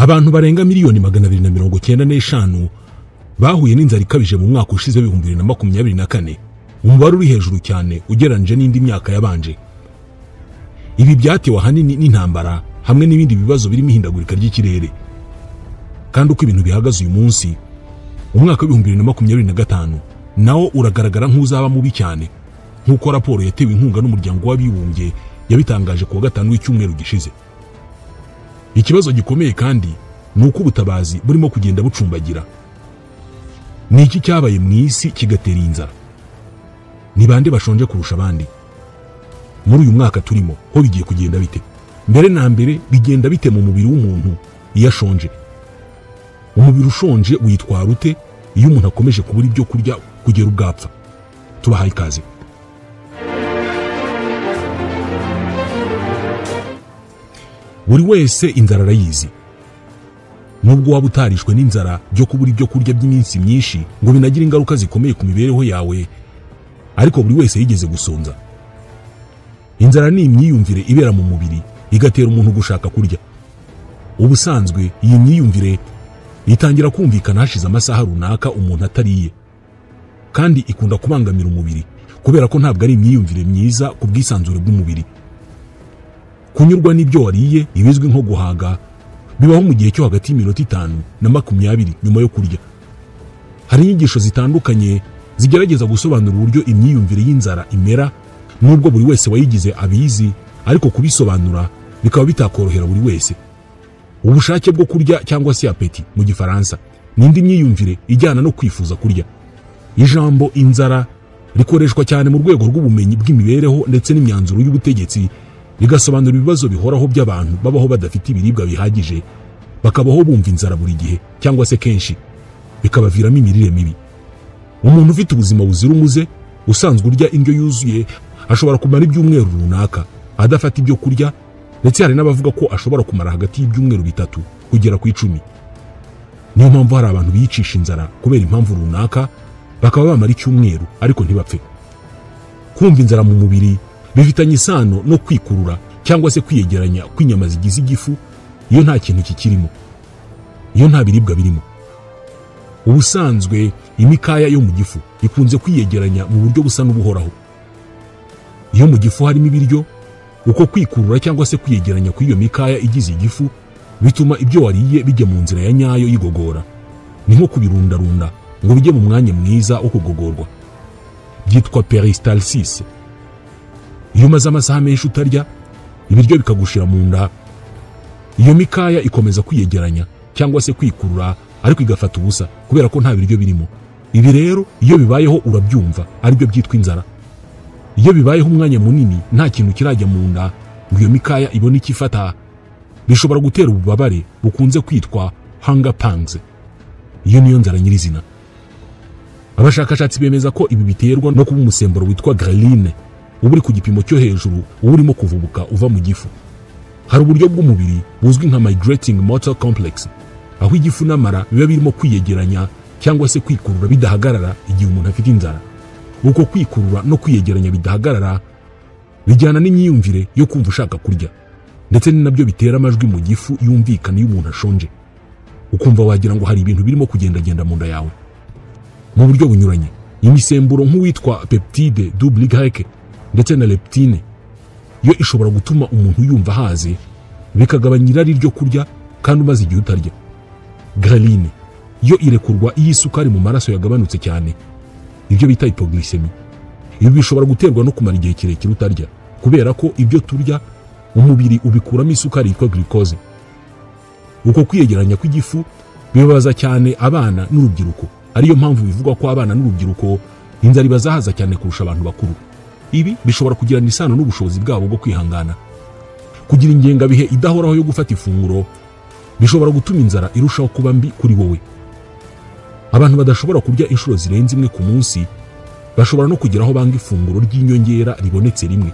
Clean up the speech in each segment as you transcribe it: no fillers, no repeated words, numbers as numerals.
Abantu barenga miliyoni 295 bahuye n'inzara ikabije mu mwaka ushize 2024, umubare uri hejuru cyane ugereranyije n'indi myaka yabanje. Ibi byatewe ahanini n'intambara hamwe n'ibindi bibazo birimo ihindagurika ry'ikirere. Kandi uko ibintu bihagaze uyu munsi, umwaka wa 2025 nawo uragaragara nk'uzaba mubi cyane, nk'uko raporo yatewe inkunga n'umuryango w'abibumbye yabitangaje kuwa gatanu w'icyumweru gishize. Ikibazo gikomeye kandi ni uko ubutabazi burimo kugenda bucumbagira. Ni iki cyabaye mu isi kigatera inzara? Ni bande bashonje kurusha abandi? Muri uyu mwaka turimo ho bigiye kugenda bite? Mbere na mbere bigenda bite mu mubiri w'umuntu iyo ashonje? Umubiri ushonje witwara ute iyo umuntu akomeje kubura ibyo kurya kugera ubwapfa? Tubahaye ikaze. Buri wese inzara arayizi. Nubwo waba utarishwe n'inzara byo kubura ibyo kurya by'iminsi myinshi ngo binagire ingaruka zikomeye ku mibereho yawe, ariko buri wese yigeze gusonza. Inzara ni imyiyumvire ibera mu mubiri igatera umuntu gushaka kurya. Ubusanzwe iyi myiyumvire itangira kumvikana hashize amasaha runaka umuntu atariye, kandi ikunda kubangamira umubiri kubera ko ntabwo ari imyiyumvire myiza ku bwisanzure bw'umubiri. Kunyurwa n'ibyo wariye ibizwi nko guhaga bibaho mu gihe cyo hagati y'iminota 5 na 20 nyuma yo kurya. Hari inyigisho zitandukanye zigerageza gusobanura uburyo imyiyumvire y'inzara imera, nubwo buri wese wayigize abizi, ariko kubisobanura bikaba bitakorohera buri wese. Ubushake bwo kurya cyangwa se appétit mu Gifaransa ni indi myiyumvire ijyana no kwifuza kurya. Ijambo inzara rikoreshwa cyane mu rwego rw'ubumenyi bw'imibereho ndetse n'imyanzuro y'ubutegetsi, rigasobanura ibibazo bihoraho by'abantu babaho badafite ibiribwa bihagije, bakabaho bumva inzara buri gihe cyangwa se kenshi, bikabaviramo imirire mibi. Umuntu ufite ubuzima buzira umuze usanzwe urya indyo yuzuye ashobora kumara ibyumweru runaka adafata ibyo kurya, ndetse hari n'abavuga ko ashobora kumara hagati y'ibyumweru 3 kugera ku 10. Niyo mpamvu hari abantu biyicisha inzara kubera impamvu runaka, bakaba bamara icyumweru ariko ntibapfe. Kumva inzara mu mubiri bifitanye isano no kwikurura cyangwa se kwiyegeranya kw'inyama zigize igifu iyo nta kintu kikirimo, iyo nta biribwa birimo. Ubusanzwe imikaya yo mu gifu ikunze kwiyegeranya mu buryo busa n'ubuhoraho. Iyo mu gifu harimo ibiryo, uko kwikurura cyangwa se kwiyegeranya kw'iyo mikaya igize igifu bituma ibyo wariye bijya mu nzira ya nyayo y'igogora. Ni nko kubirundarunda ngo bijye mu mwanya mwiza wo kugogorwa. Byitwa peristalsis. Iyo umaze amasaha menshi utarya, ibiryo bikagushira mu nda, iyo mikaya ikomeza kwiyegeranya cyangwa se kwikurura, ariko igafata ubusa kubera ko nta biryo birimo. Ibi rero iyo bibayeho urabyumva, aribyo byitwa inzara. Iyo bibayeho umwanya munini nta kintu kirajya mu nda ngo iyo mikaya ibone ikifata, bishobora gutera ububabare bukunze kwitwa hunger pangs. Iyo niyo nzara nyirizina. Abashakashatsi bemeza ko ibi biterwa no kuba umusemburo witwa ghreline uba uri ku gipimo cyo hejuru, uba urimo kuvubuka uva mu gifu. Hari uburyo bw'umubiri buzwi nka migrating motor complex, aho igifu n'amara biba birimo kwiyegeranya cyangwa se kwikurura bidahagarara igihe umuntu afite inzara. Uko kwikurura no kwiyegeranya bidahagarara bijyana n'imyiyumvire yo kumva ushaka kurya, ndetse ni nabyo bitera amajwi mu gifu yumvikana iyo umuntu ashonje, ukumva wagira ngo hari ibintu birimo kugendagenda mu nda yawe. Mu buryo bunyuranye, imisemburo nk'uwitwa peptide double Y ndetse na leptine yo ishobora gutuma umuntu yumva ahaze, bikagabanya irari ryo kurya kandi umaze igihe utarya. Ghreline yo irekurwa iyo isukari mu maraso yagabanutse cyane, ibyo bita hypoglycemie. Ibi bishobora guterwa no kumara igihe kirekire utarya, kubera ko ibyo turya umubiri ubikuramo isukari yitwa glucose. Uko kwiyegeranya kw'igifu bibabaza cyane abana n'urubyiruko, ariyo mpamvu bivugwa ko abana n'urubyiruko inzara ibazahaza cyane kurusha abantu bakuru. Ibi bishobora kugirana isano n'ubushobozi bwabo bwo kwihangana. Kugira ingengabihe idahoraho yo gufata ifunguro bishobora gutuma inzara irushaho kuba mbi kuri wowe. Abantu badashobora kurya inshuro zirenze imwe ku munsi bashobora no kugeraho banga ifunguro ry'inyongera ribonetse rimwe,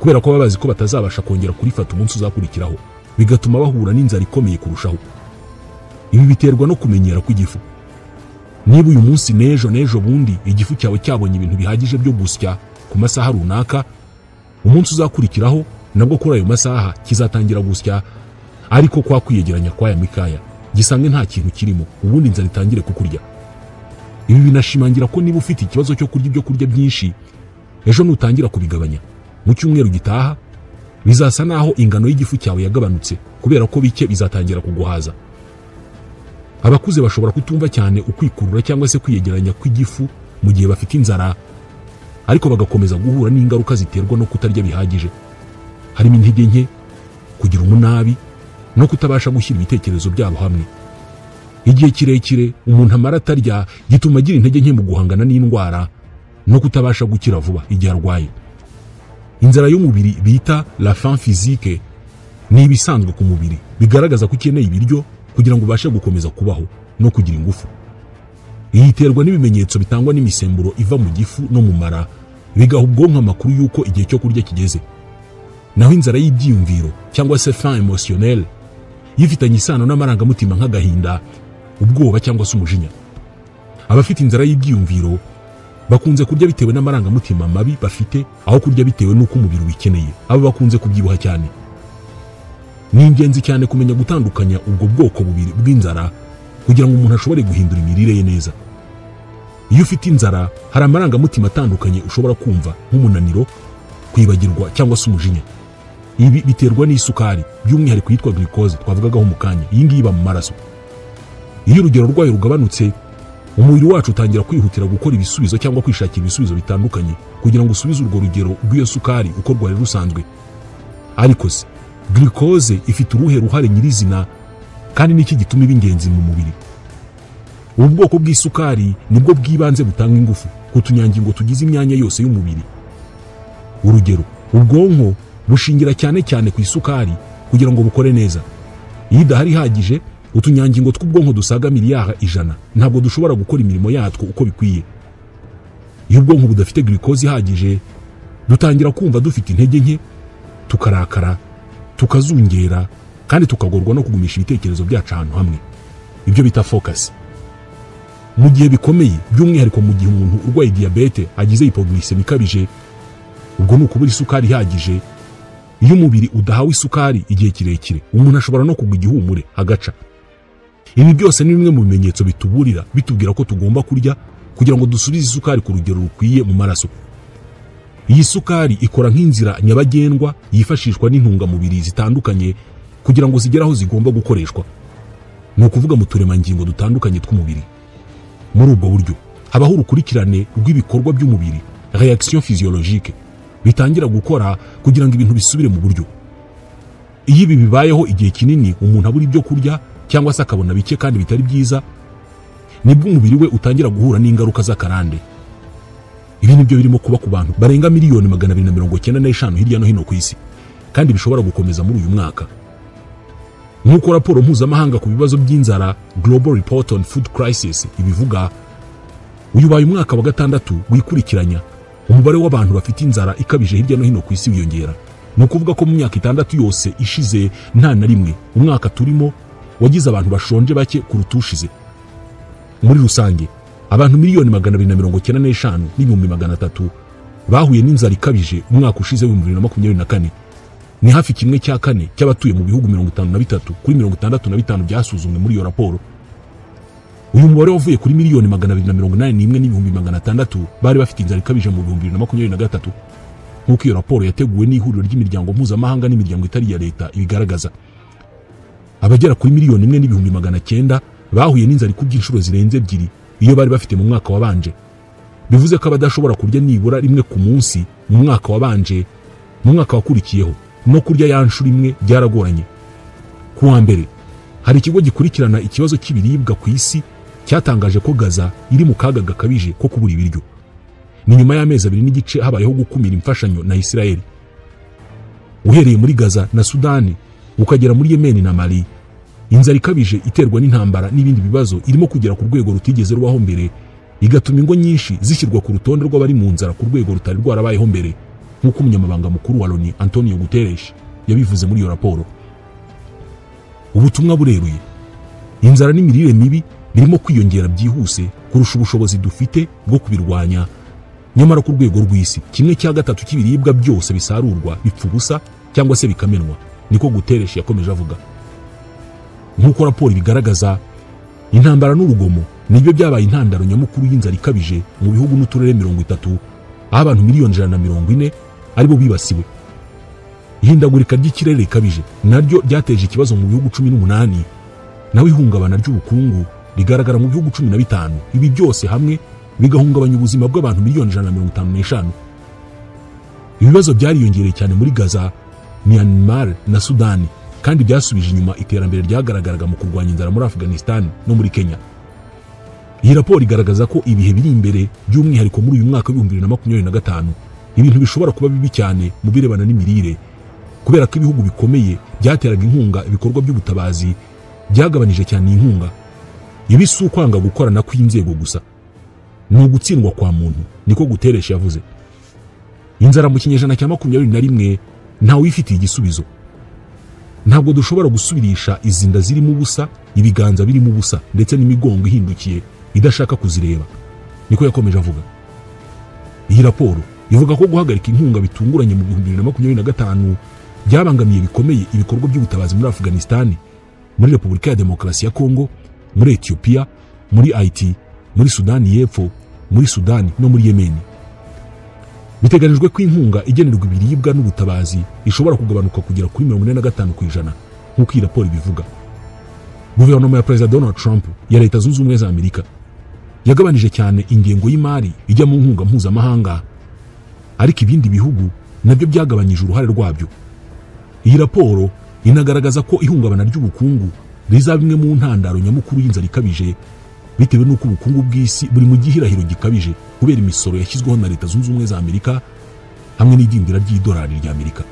kubera ko baba bazi ko batazabasha kongera kurifata umunsi uzakurikiraho, bigatuma bahura n'inzara ikomeye kurushaho. Ibi biterwa no kumenyera kw'igifu. Niba uyu munsi n'ejo n'ejo bundi igifu cyawe cyabonye ibintu bihagije byo gusya ku masaha runaka, umunsi uzakurikiraho nabwo kuri ayo masaha kizatangira gusya, Ariko kwa kwiyegeranya kw'aya mikaya gisange nta kintu kirimo, ubundi inzara itangire kukurya. Ibi binashimangira ko niba ufite ikibazo cyo kurya ibyo kurya byinshi, ejo nutangira kubigabanya mu cyumweru gitaha bizasa naho ingano y'igifu cyawe yagabanutse, kubera ko bike bizatangira kuguhaza. Abakuze bashobora kutumva cyane ukwikurura cyangwa se kwiyegeranya kw'igifu mu gihe bafite inzara, ariko bagakomeza guhura n'ingaruka ziterwa no kutarya bihagije, harimo intege nke, kugira umunabi no kutabasha gushyira ibitekerezo byabo hamwe. Igihe kirekire umuntu amara atarya gituma agira intege nke mu guhangana n'indwara no kutabasha gukira vuba igihe arwaye. Inzara y'umubiri bita la faim physique ni ibisanzwe ku mubiri, bigaragaza ko ukeneye ibiryo kugira ngo ubashe gukomeza kubaho no kugira ingufu. Iyi iterwa n'ibimenyetso bitangwa n'imisemburo iva mu gifu no mu mara, bigaha ubwonko amakuru y'uko igihe cyo kurya kigeze. Naho inzara y'ibyiyumviro cyangwa se faim émotionnelle yifitanye isano n'amarangamutima nk'agahinda, ubwoba cyangwa se umujinya. Abafite inzara y'ibyiyumviro bakunze kurya bitewe n'amarangamutima mabi bafite, aho kurya bitewe n'uko umubiri ubikeneye. Abo bakunze kubyibuha cyane. Ni ingenzi cyane kumenya gutandukanya ubwo bwoko bubiri bw'inzara kugira ngo umuntu ashobore guhindura imirire ye neza. Iyo ufite inzara hari amarangamutima atandukanye ushobora kumva, nk'umunaniro, kwibagirwa cyangwa se umujinya. Ibi biterwa n'isukari, by'umwihariko yitwa glucose twavugagaho mu kanya. Iyi ngiyi iba mu maraso. Iyo urugero rwayo rugabanutse, umubiri wacu utangira kwihutira gukora ibisubizo cyangwa kwishakira ibisubizo bitandukanye kugira ngo usubize urwo rugero rw'iyo sukari uko rwari rusanzwe. Ariko se glucose ifite uruhe ruhare nyirizina, kandi niki gituma iba ingenzi mu mubiri? Ubu bwoko bw'isukari nibwo bw'ibanze butanga ingufu ku tunyangingo tugize imyanya yose y'umubiri. Urugero, ubwonko bushingira cyane cyane ku isukari kugira ngo bukore neza. Iyo idahari ihagije, utunyangingo tw'ubwonko dusaga miliyari 100 ntabwo dushobora gukora imirimo yatwo uko bikwiye. Iyo ubwonko budafite glucose ihagije, dutangira kumva dufite intege nke, tukarakara, tukazungera, kandi tukagorwa no kugumisha ibitekerezo byacu ahantu hamwe, ibyo bita focus. Mu gihe bikomeye, by'umwihariko mu gihe umuntu urwaye diyabete agize hypoglycemie ikabije, ubwo ni ukubura isukari ihagije. Iyo umubiri udahawe isukari igihe kirekire, umuntu ashobora no kugwa igihumure agaca. Ibi byose ni bimwe mu bimenyetso bituburira, bitubwira ko tugomba kurya kugira ngo dusubize isukari ku rugero rukwiye mu maraso. Iyi sukari ikora nk'inzira nyabagendwa yifashishwa n'intungamubiri zitandukanye kugira ngo zigere aho zigomba gukoreshwa, ni ukuvuga mu turemangingo dutandukanye tw'umubiri. Muri ubwo buryo habaho urukurikirane rw'ibikorwa by'umubiri, réaction physiologique, bitangira gukora kugira ngo ibintu bisubire mu buryo. Iyo ibi bibayeho igihe kinini, umuntu abura ibyo kurya cyangwa se akabona bike kandi bitari byiza, nibwo umubiri we utangira guhura n'ingaruka z'akarande. Ibi nibyo birimo kuba ku bantu barenga 295,000,000 hirya no hino ku isi, kandi bishobora gukomeza muri uyu mwaka. Nk'uko raporo mpuzamahanga ku bibazo by'inzara Global Report on Food Crisis ibivuga, uyu ubaye umwaka wa 6 wikurikiranya umubare w'abantu bafite inzara ikabije hirya no hino ku isi wiyongera. Ni ukuvuga ko mu myaka 6 yose ishize nta na rimwe umwaka turimo wagize abantu bashonje bake kuruta ushize. Muri rusange abantu 295,300,000 bahuye n'inzara ikabije umwaka ushize w'2024. Ni hafi 1/4 cy'abatuye mu bihugu 53 kuri 65 byasuzumwe muri iyo raporo. Uyu mubare wavuye kuri 281,600,000 bari bafite inzara ikabije mu 2023, nk'uko iyo raporo yateguwe n'ihuriro ry'imiryango mpuzamahanga n'imiryango itari iya leta ibigaragaza. Abagera kuri 1,900,000 bahuye n'inzara ikubye inshuro zirenze 2 iyo bari bafite mu mwaka wabanje. Bivuze ko abadashobora kurya nibura rimwe ku munsi mu mwaka wabanje, mu mwaka wakurikiyeho no kurya ya nshuro imwe byaragoranye. Ku wa mbere hari ikigo gikurikirana ikibazo cy'ibiribwa ku isi cyatangaje ko Gaza iri mu kaga gakabije ko kubura ibiryo. Ni nyuma y'amezi 2.5 habayeho gukumira imfashanyo na Israel. Uhereye muri Gaza na Sudani ukagera muri Yemen na Mali, inzara ikabije iterwa n'intambara n'ibindi bibazo irimo kugera ku rwego rutigeze rubaho mbere, igatuma ingo nyinshi zishyirwa ku rutonde rw'abari mu nzara ku rwego rutari rwarabayeho mbere, nk'uko umunyamabanga mukuru wa Loni Antonio Guterres yabivuze muri iyo raporo. Ubutumwa bureruye: inzara n'imirire mibi birimo kwiyongera byihuse kurusha ubushobozi dufite bwo kubirwanya. Nyamara ku rwego rw'isi 1/3 cy'ibiribwa byose bisarurwa bipfa ubusa cyangwa se bikamenwa, niko Guterres yakomeje avuga. Nk'uko raporo ibigaragaza, intambara n'urugomo nibyo byabaye intandaro nyamukuru y'inzara ikabije mu bihugu n'uturere 30, aho abantu 140,000,000 aribo bibasiwe. Ihindagurika ry'ikirere rikabije naryo ryateje ikibazo mu bihugu 18, naho ihungabana ry'ubukungu rigaragara mu bihugu 15. Ibi byose hamwe bigahungabanya ubuzima bw'abantu 155,000,000. Ibibazo byariyongereye cyane muri Gaza, Myanmar na Sudani, kandi byasubije inyuma iterambere ryagaragaraga mu kurwanya inzara muri Afghanistan no muri Kenya. Iyi raporo igaragaza ko ibihe biri imbere, by'umwihariko muri uyu mwaka w'ibihumbi bibiri na makumyabiri na gatanu, ibintu bishobora kuba bibi cyane mu birebana n'imirire, kubera ko ibihugu bikomeye byateraga inkunga ibikorwa by'ubutabazi byagabanije cyane inkunga. Ibi si ukwanga gukorana kw'inzego gusa, ni ugutsindwa kwa muntu, niko Guterres yavuze. Inzara mu kinyejana cya 21 ntawe uyifitiye igisubizo. Ntabwo dushobora gusubirisha izi nda zirimo ubusa, ibiganza birimo ubusa, ndetse n'imigongo ihindukiye idashaka kuzireba, niko yakomeje avuga. Iyi raporo ivuga ko guhagarika inkunga bitunguranye mu 2025 byabangamiye bikomeye ibikorwa by'ubutabazi muri Afghanistan, muri Repubulika ya Demokarasi ya Kongo, muri Ethiopia, muri Haiti, muri Sudani y'Epfo, muri Sudani no muri Yemen. Biteganijwe ko inkunga igenerwa ibiribwa n'ubutabazi ishobora kugabanuka kugera kuri 45% nk'uko iyi raporo ibivuga. Guverinoma ya Perezida Donald Trump ya Leta Zunze Ubumwe za Amerika yagabanije cyane ingengo y'imari ijya mu nkunga mpuzamahanga, ariko ibindi bihugu nabyo byagabanyije uruhare rwabyo. Iyi raporo inagaragaza ko ihungabana ry'ubukungu rizaba imwe mu ntandaro nyamukuru y'inzara ikabije, bitewe n'uko ubukungu bw'isi buri mu gihirahiro gikabije kubera imisoro yashyizweho na Leta Zunze Ubumwe za Amerika hamwe n'idindira ry'idolari rya Amerika.